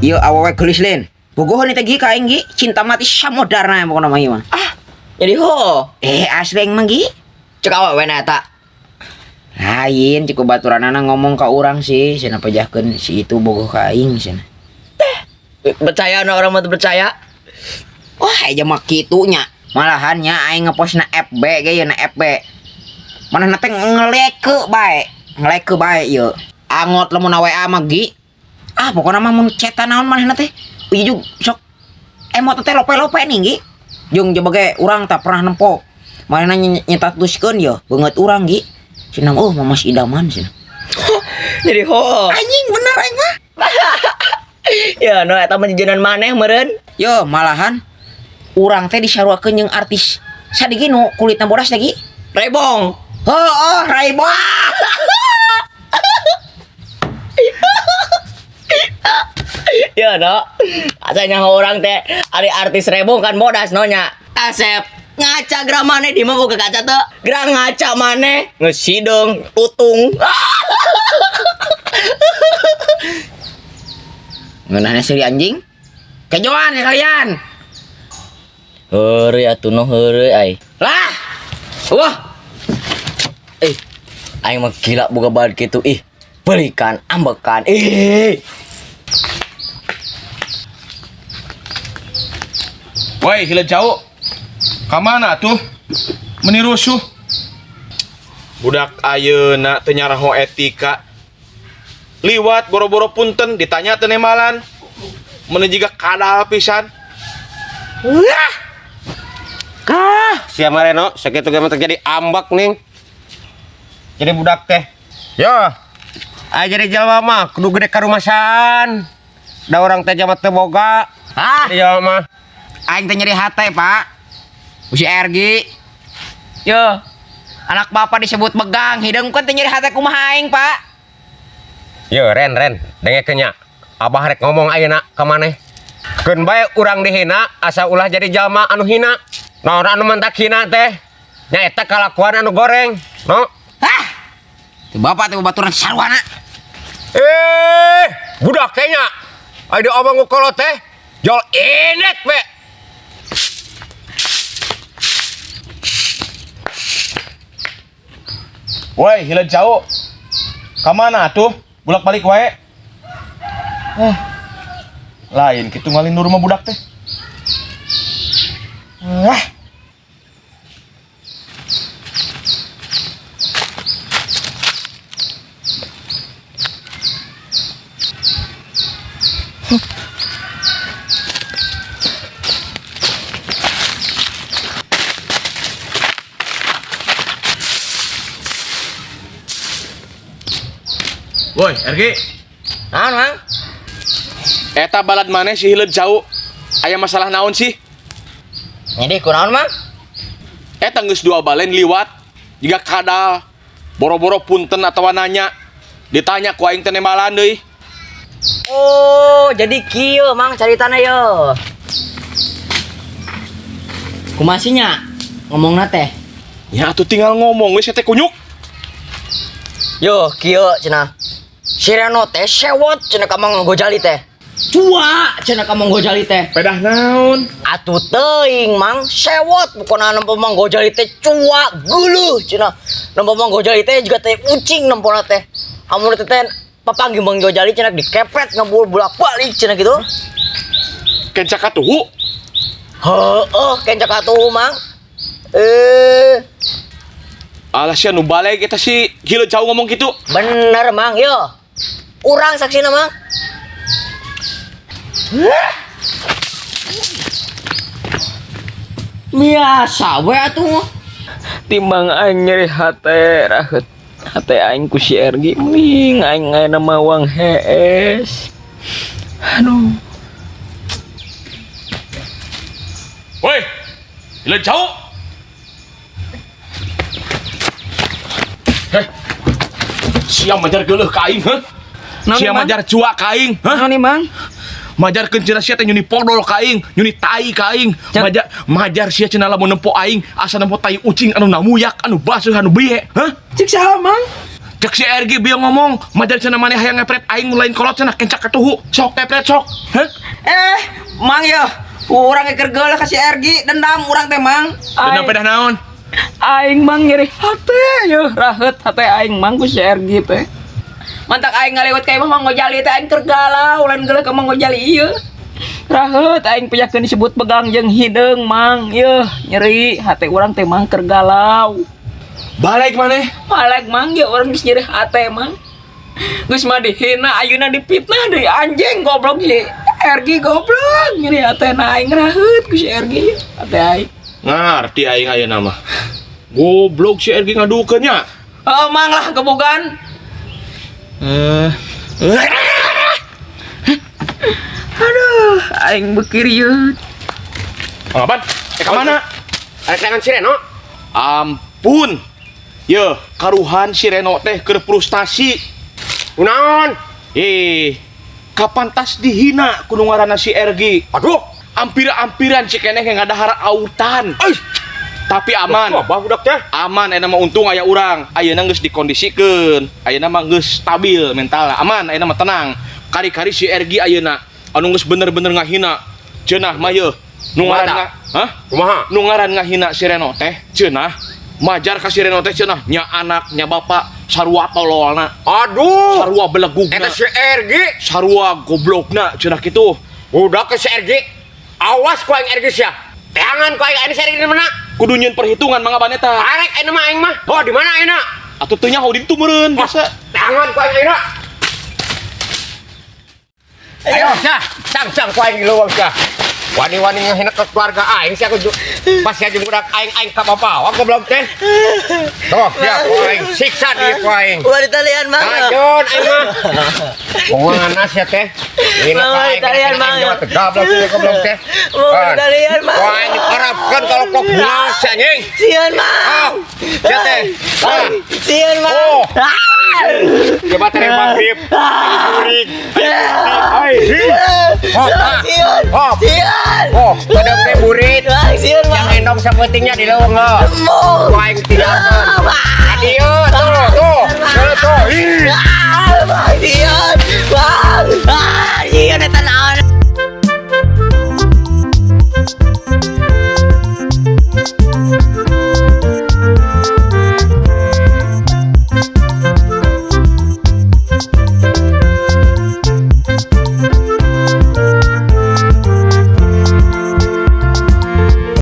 Ieu awewe geulis lin. Bogoheun teh Gi ka aing Gi, cinta mati samodarna pokona mah ieu mah. Ah, jadi ho. Eh asli aing mah Gi. Cek awewe na eta. Lain cek baturanana ngomong ka urang sih, cenah pejahkeun si itu bogoh ka aing cenah. Percaya na orang mah teu percaya. Wah, aja mah kitu nya. Malahan nya aing ngepost na FB ge ye na FB. Manehna teh ngeleke bae, ngeleke bae ieu. Angot lamun na WA mah Gi. Ah, pokona mah mun chatan naon manehna teh. Ujug sok emot teh lope-lope nih Gi. Jeung coba ge urang tak pernah nempo. Manehna nyetatuskeun ye beungeut urang Gi. Cenah oh mamas idaman cenah. Jadi ho. Anjing bener aing mah. Ya no eta mah jajanan maneh meureun. Yo malahan urang teh disaruakeun jeung artis sadigi nu kulitna bodas teh Gi. Rebong. Heueuh, Raibong. Ya no. Asa nyaho urang teh ari artis Rebong kan bodas no nya. Asep ngaca gerah maneh di mah boga kaca teu. Gerah ngaca maneh geus hideung tutung. Ngeunahna seuri anjing. Kejoan ya kalian. Heureuy atuh no heureuy ai. Lah. Wah. Eh, aing mah gila boga bad kitu ih. Belikan ambekan. Ih. Woi, hila jauh. Kamana tuh? Meni rusuh. Budak ayeuna teu nyaraho etika. Liwat boro-boro punten ditanya teu nemalan. Meni jiga kadal pisan. Wah. Ah, sia Mareno, sakitu ge mah terjadi ambek ning. Jadi budak teh. Yo. Aya jadi jalma mah kudu gede karumasan. Da urang teh jamat teu boga. Ah, Jadi jalma mah. Aing teh nyeri hate, Pak. Usi RG. Yo. Anak bapak disebut begang, hideung kan teh nyeri hate kumaha aing, Pak. Yo, Ren, Ren, dengekeun nya. Abah rek ngomong ayeuna ka maneh. Keun bae urang dihina asa ulah jadi jalma anu hina. Naon anu mentak hina teh? Nya eta kalakuan anu goreng, no? Hah? Teu bapak teh babaturan sarwana. Eh, budak teh nya. Aya diomong ku kolot teh, jol inet we. Woi, hila jauh. Kamana tuh? Bolak-balik wae. Lain kitu ngalindur mah budak teh. Ah. Woi, RG. Naon, Mang? Eta balad maneh si hileud jauh. Aya masalah naon sih? Jadi kunaon, Mang? Eta geus dua balen liwat jiga kadal. Boro-boro punten atawa nanya. Ditanya ku aing teh nembalan deui. Oh, jadi kieu Mang caritana ye. Kumaha sih nya ngomongna teh? Ya atuh tinggal ngomong we teh kunyuk. Yo, kieu cenah. Si Reno teh sewot cenah ka Mang Gojali teh. Cua cenah ka Mang Gojali teh. Pedah naon? Atuh teuing Mang, sewot pokona nempo Mang Gojali teh cua geuleuh cenah. Nempo Mang Gojali teh juga teh ucing nempona teh. Amun teh teh papanggih Mang Gojali cenah dikepret ngebul bolak-balik cenah gitu. Kenca katuhu? Heeh, kenca katuhu Mang. Alah sia nu balik eta si gila jauh ngomong gitu. Bener Mang, yo. Urang saksina Mang. Biasa we atuh. Timbang aing nyeri hate raheut hate aing ku si RG mending aing ayeuna mah wang hees. Aduh. Woi, gila jauh. Heh. Sia majar geuleuh ka aing, heh. Naon Sia nih, Mang? majar cua ka aing, heh. Naon nih, Mang? Majarkeun cenah sia teh nyuni podol ka aing, nyuni tai ka aing. Cek. Majar sia cenah lamun nempo aing asa nempo tai ucing anu namuyak, anu basuh, anu bihe, heh. Cek saha, Mang? Cek si RG bieu ngomong, majar cenah maneh hayang ngepret aing mun lain kolot cenah kencak katuhu. Sok kepret sok. Heh? Eh, Mang ya. Urang keur geuleuh ka si RG, dendam urang teh, Mang. Dendam pedah naon? Aing, Mang, nyeri hate yeuh, raheut hate aing, Mang, ku si Ergi teh. Mantak aing ngalewat ka imah Mang Gojali teh aing keur galau, lain geuleuh ka Mang Gojali ieu. Raheut aing pijakeun disebut begang jeung hideung, Mang. Yeuh, nyeri hate urang teh, Mang, keur galau. Balik maneh. Balik, Mang, ya urang geus nyeri hate, Mang. Geus mah dihina, ayeuna dipitnah deui, anjing goblok si Ergi goblok. Nyeri hate na aing, raheut ku si Ergi hate aing. Ngarti aing ayeuna mah. Goblok si RG ngadukeun nya. Oh, Mang lah gebugan. Eh. Aduh, aing bekiriut. Apaan? Eh, ka mana? Arek tangan si Reno. Ampun. Ye, karuhan si Reno teh keur frustasi. Kunaon? Eh, kapan tas dihina ku nu ngaranna si RG. Aduh. Ampir-ampiran si keneh ngadahar autan. Euy. Tapi aman. Abah budak teh. Aman ayeuna mah, untung aya urang. Ayeuna geus dikondisikeun. Ayeuna mah geus stabil mental. Aman ayeuna mah, tenang. Kari-kari si RG ayeuna anu geus bener-bener ngahina. Cenah mah yeuh nu ngaran Kumaha? Hah? Kumaha? Nu ngaran ngahina si Reno teh cenah majar ka si Reno teh cenah nya anak nya bapak sarua tololna. Aduh. Sarua belegugna. Eta si RG. Sarua goblokna cenah kitu. Budak ke si RG. Awas ku aing RG sia. Teangan ku aing, si RG di mana? Kudu nyieun perhitungan Mang Aban eta. Arek aing mah aing mah. Oh, di mana ayeuna? Atuh teu nyaho di ditu meureun biasa. Teangan ku aing ayeuna. Ayo, sia. Cang cang ku aing di leuweung sia. Wani-wani ngahina ke keluarga aing sia aku pas sia jeung budak aing aing ka bawa goblok teh. Tuh, sia ku aing siksa dia ku aing. Ulah ditalian, Mang. Lanjut aing mah. Kumaha sia teh? Ngina ka Mang, aing ditalian, kena Mang. aing jawa gablok sia goblok teh. Mau ditalian, Mang. Wah, ini parapkan kalau kok buang sia anjing. Sieun, Mang. Ah, sia teh. Ah. Sieun, Mang. Oh. Ah. Coba tereng maghrib. Ayo burik. Ayo. Oh, ah. Sieun. Oh. Sieun. Oh, pada teh burit. Mang, sieun, Mang. Yang endong sapentingnya di leuweung heuh. Mau. Ku aing tinggalkeun. Adieu tuh, tuh. Tuh, tuh. Ih. Ah, Bang, sieun. Bang. Ah, sieun eta naon.